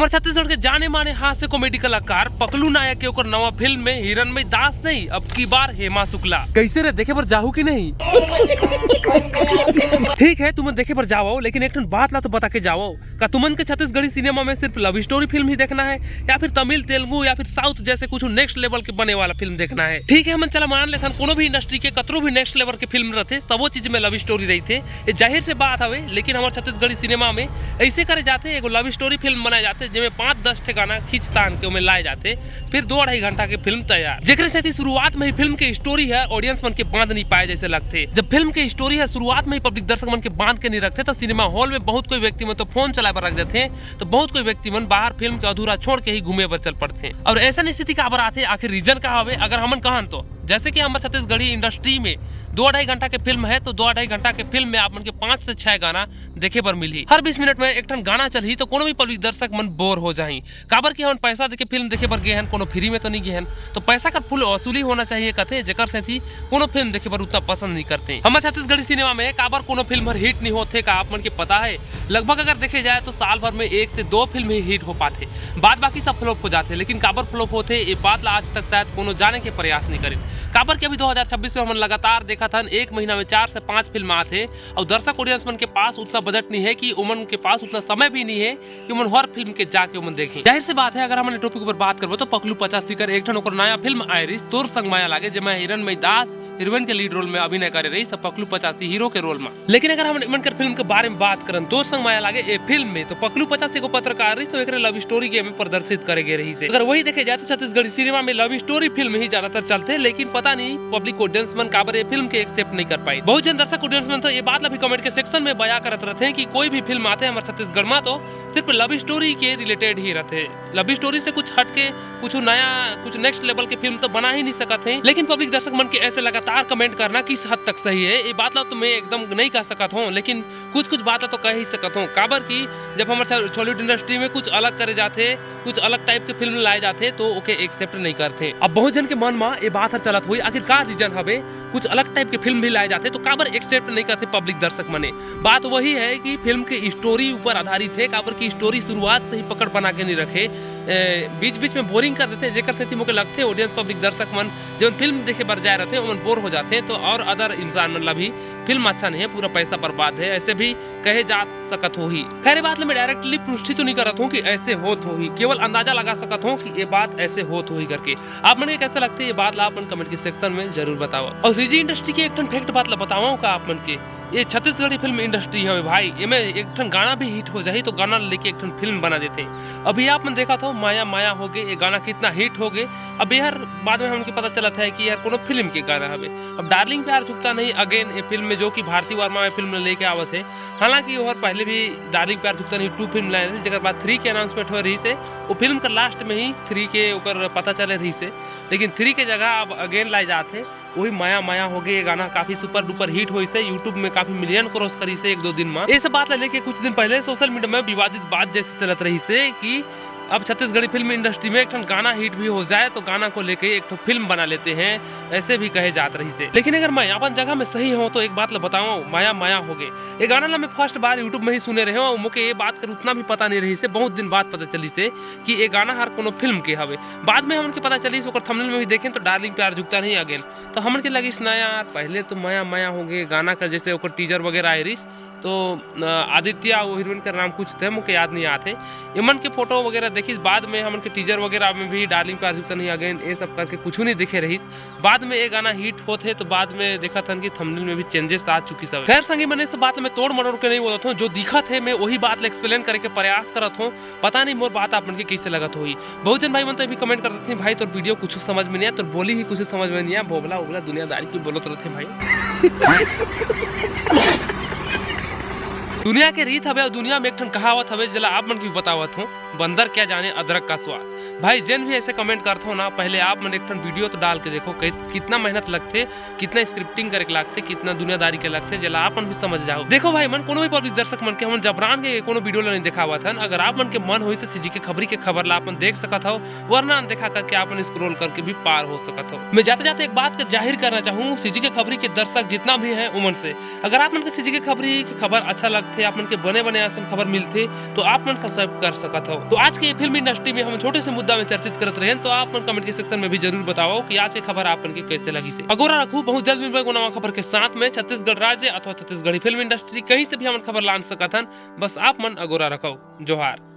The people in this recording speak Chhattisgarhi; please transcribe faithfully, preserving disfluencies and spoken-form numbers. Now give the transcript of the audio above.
पर छत्तीसगढ़ के जाने माने हास्य कॉमेडी कलाकार पकलू नायक के ओकर नवा फिल्म में हिरणमय दास नहीं, अब की बार हेमा शुक्ला। कैसे रे, देखे बर जाहू कि नहीं? ठीक है, तुमन देखे बर जावव, लेकिन एक ठन बात ला तो बता के जावव, का तुमन के छत्तीसगढ़ी सिनेमा में सिर्फ लव स्टोरी फिल्म ही देखना है, या फिर तमिल, तेलुगु या फिर साउथ जैसे कुछ नेक्स्ट लेवल के बने वाला फिल्म देखना है? ठीक है, हमन चला मान लेथन, कोनो भी इंडस्ट्री के कतरो भी नेक्स्ट लेवल के फिल्म रहथे, सबो चीज में लव स्टोरी रहिथे, ये जाहिर से बात हवे। लेकिन हमर छत्तीसगढ़ी सिनेमा में ऐसे करे जाथे, एगो लव स्टोरी फिल्म बनाए जाथे, जेमे पाँच दस ठे गाना खींच तान के ओमे लाए जाथे, फिर दो अढ़ाई घंटा के फिल्म तैयार। जेकरे सेती शुरुआत में ही फिल्म के स्टोरी है, ऑडियंस मन के बांध नहीं पाए जैसे लगथे। जब फिल्म के स्टोरी है शुरुआत में ही पब्लिक दर्शक मन के बांध के नहीं रखथे, तो सिनेमा हॉल में बहुत कोई व्यक्ति मन तो फोन चलाए बर रख देथे, तो बहुत कोई व्यक्ति मन बाहर फिल्म के अधूरा छोड़ के ही घूमे बर चल पड़थे। और ऐसा स्थिति काबर आथे, आखिर रीजन का हवे? अगर हमन कहन तो, जैसे कि हमर छत्तीसगढ़ी इंडस्ट्री में दो अढ़ाई घंटा के फिल्म है, तो दो अढ़ाई घंटा के फिल्म में आप मन के पाँच से छह गाना देखे बर मिलही। हर बीस मिनट में एक ठन गाना चलही, तो कोनो भी पब्लिक दर्शक मन बोर हो जाही। काबर कि हमन पैसा देके फिल्म देखे बर गे हन, कोनो फ्री में तो नहीं गे हन। तो पैसा का फुल वसूली होना चाहिए कथे, जेकर सेती कोनो फिल्म देखे बर उतना पसंद नहीं करते। हमर छत्तीसगढ़ी सिनेमा में काबर कोनो फिल्म हर हिट नहीं होथे, का आप मन के पता है? लगभग अगर देखे जाए तो साल भर में एक से दो फिल्म ही हिट हो पाथे, बाद बाकी सब फ्लॉप हो जाथे। लेकिन काबर फ्लॉप होथे, ये बात ला आज तक शायद कोनो जाने के प्रयास नहीं करिन। काबर कि अभी दो हज़ार छब्बीस में हमन लगातार देखत हन, एक महीना में चार से पांच फिल्म आथे, और दर्शक ऑडियंस मन के पास उतना बजट नहीं है कि उमन के पास उतना समय भी नहीं है कि उमन हर फिल्म के जाके उमन देखें। जाहिर सी बात है, अगर हमन टॉपिक ऊपर बात करबो तो पकलू पचासी कर एक ठन ओकर नया फिल्म आए रहिस, तोर संग माया लागे, जेमा हिरणमय दास हीरोइन के लीड रोल में अभिनय करे रहिस, पकलू पचासी हीरो के रोल में। लेकिन अगर हमन एमन कर फिल्म के बारे में बात करन, तोर संग माया लागे, ए फिल्म में तो पकलू पचासी को पत्रकार रहिस, तो एकरे लव स्टोरी के में प्रदर्शित करे गए रहिस। अगर वही देखे जाए तो छत्तीसगढ़ी सिनेमा में लव स्टोरी फिल्म ही ज्यादातर चलथे, लेकिन पता नहीं पब्लिक ऑडियंस मन काबर ये फिल्म के एक्सेप्ट नहीं कर पाई। बहुत जन दर्शक ऑडियंस मन तो ये बात ला भी कमेंट के सेक्शन में बया करत रहते हैं कि कोई भी फिल्म आथे हमर छत्तीसगढ़ में तो सिर्फ लव स्टोरी के रिलेटेड ही रहथे। लव स्टोरी से कुछ हट के कुछ नया, कुछ नेक्स्ट लेवल के फिल्म तो बना ही नहीं सकत है। लेकिन पब्लिक दर्शक मन के ऐसे लगातार कमेंट करना किस हद तक सही है, ये बात ला तो मैं एकदम नहीं कह सकत हूँ, लेकिन कुछ कुछ बात ला तो कह ही सकत हूँ। काबर कि जब हमर छा-, छॉलीवुड इंडस्ट्री में कुछ अलग करे जाथे, कुछ अलग टाइप के फिल्म लाए जाथे, तो ओके एक्सेप्ट नहीं करथे। अब बहुत जन के मन में ये बात हर चलत हुई, आखिर का रीजन हवे, कुछ अलग टाइप के फिल्म भी लाए जाथे, तो काबर एक्सेप्ट नहीं करथे पब्लिक दर्शक मने? बात वही है कि फिल्म के स्टोरी ऊपर आधारित है, काबर की स्टोरी शुरुआत से ही पकड़ बना के नहीं रखे, ए, बीच बीच में बोरिंग कर देथे, जेकर सेती मोके लगथे ऑडियंस, पब्लिक दर्शक मन जब फिल्म देखे बर जाए रहथे, ओमन बोर हो जाथे, तो और अदर इंसान मन ला भी फिल्म अच्छा नहीं है, पूरा पैसा बर्बाद है, ऐसे भी कहे जा सकत होही। खैर, ये बात ला मैं डायरेक्टली पुष्टि तो नहीं करत हूँ कि ऐसे होत होही, केवल अंदाजा लगा सकत हूँ कि ये बात ऐसे होत होही करके। आप मन के कैसे लगथे, ये बात ला अपन कमेंट के सेक्शन में जरूर बताओ। और सीजी इंडस्ट्री के एक ठन फैक्ट बात ला बताओ का आप मन के, ये छत्तीसगढ़ी फिल्म इंडस्ट्री हवे भाई, एमे एक ठन गाना भी हिट हो जाही तो गाना लेके एक ठन फिल्म बना देथे। अभी आप मन देखत हो माया माया हो गे, ये गाना कितना हिट हो गे। अब यार बाद में हमके पता चलत है कि यार कोनो फिल्म के गाना हवे। अब डार्लिंग प्यार झुकता नहीं अगेन, ये फिल्म में जो कि भारती वर्मा ये फिल्म लेके आवत है, हालांकि ओहर पहले भी डार्लिंग प्यार झुकता नहीं टू फिल्म लाए रहिस, जेकर बाद थ्री के अनाउंसमेंट होए रहिस हे। वो फिल्म के लास्ट में ही थ्री के ओकर पता चले रहिस हे, लेकिन थ्री के जगह अब अगेन लाए जात हे। वही माया माया हो गे, ये गाना काफी सुपर डुपर हिट होइस हे, YouTube में काफी मिलियन क्रॉस करिस हे एक दो दिन में। ये सब बात ला लेके कुछ दिन पहले सोशल मीडिया में विवादित बात जैसे चलत रहिस हे कि अब छत्तीसगढ़ी फिल्म इंडस्ट्री में एक ठन गाना हिट भी हो जाए तो गाना को लेके एक ठो फिल्म बना लेते हैं, ऐसे भी कहे जात रहिस हे। लेकिन अगर मैं अपन जगह में सही हूँ तो एक बात ला बताऊँ, माया माया हो गे, ये गाना ला मैं फर्स्ट बार YouTube में ही सुने रहे हूँ। मोके ये बात कर उतना भी पता नहीं रहिस हे, बहुत दिन बाद पता चलिस हे कि ये गाना हर कोनो फिल्म के हवे। बाद में हमन के पता चलिस, ओकर थंबनेल में भी देखें तो डार्लिंग प्यार झुकता नहीं अगेन। तो हमन के लगिस ना यार, पहले तो माया माया हो गे गाना का, जैसे ओकर टीजर वगैरह आए रहिस, तो अ, आदित्य वो हीरोइन का नाम कुछ थे, मोके याद नहीं आते। एमन के फोटो वगैरह देखिस, बाद में हमन के टीजर वगैरह में भी डार्लिंग प्यार झुकता नहीं अगेन ये सब करके कुछ नहीं दिखे रहिस। बाद में ये गाना हिट होत हे तो बाद में देखत हन कि थंबनेल में भी चेंजेस आ चुकिस हवे। खैर संगी मन, इस बात में तोड़ मरोड़ के नहीं बोलत हूँ, जो दिखत हे मैं वही बात ला एक्सप्लेन करे के प्रयास करत हूँ। पता नहीं मोर बात आप मन के कैसे लगत होही। बहुत जन भाई मन तो ये भी कमेंट कर देते हैं, "भाई तोर वीडियो कुछ समझ में नहीं आया, तोर बोली ही कुछ समझ में नहीं आया, बोबला ओबला दुनियादारी की बोलत रहते हैं भाई।" दुनिया के रीत हवे और दुनिया में एक ठन कहावत हवे, जेला आप मन के भी बतावत हूँ, "बंदर क्या जाने अदरक का स्वाद।" भाई, जेन भी ऐसे comment करथो ना, पहले आप मन एक ठन video तो डाल के देखो, कि-, कितना मेहनत लगथे, कितना scripting करे के लगथे, कितना दुनियादारी के लगथे, जेला आप मन भी समझ जाओ। देखो भाई मन, कोनो भी public दर्शक मन के हमन जबरान के कोनो video ला नहीं दिखावत हन। अगर आप मन के मन होई तो सीजी के खबरी के खबर ला आप मन देख सकत हव, वरना अनदेखा करके आप मन scroll करके भी पार हो सकत हव। मैं जाते-जाते एक बात के जाहिर करना चाहूँ, सीजी के खबरी के दर्शक जितना भी हैं उमन से, अगर आप मन के सीजी के खबरी के खबर अच्छा लगथे, आप मन के बने-बने असन खबर मिलथे, तो आप मन subscribe कर सकत हव। तो आज के फिल्म industry में हम छोटे से मुद्दा में चर्चित करत रहेन, तो आप मन comment के section में भी जरूर बताओ कि आज के खबर आप मन के कैसे लगिस हे। अगोरा रखू, बहुत जल्द मिलबे एगो नवा खबर के साथ में। छत्तीसगढ़ राज्य अथवा छत्तीसगढ़ी फिल्म industry कहीं से भी हमन खबर लान सकत हन, बस आप मन अगोरा रखो। जोहार।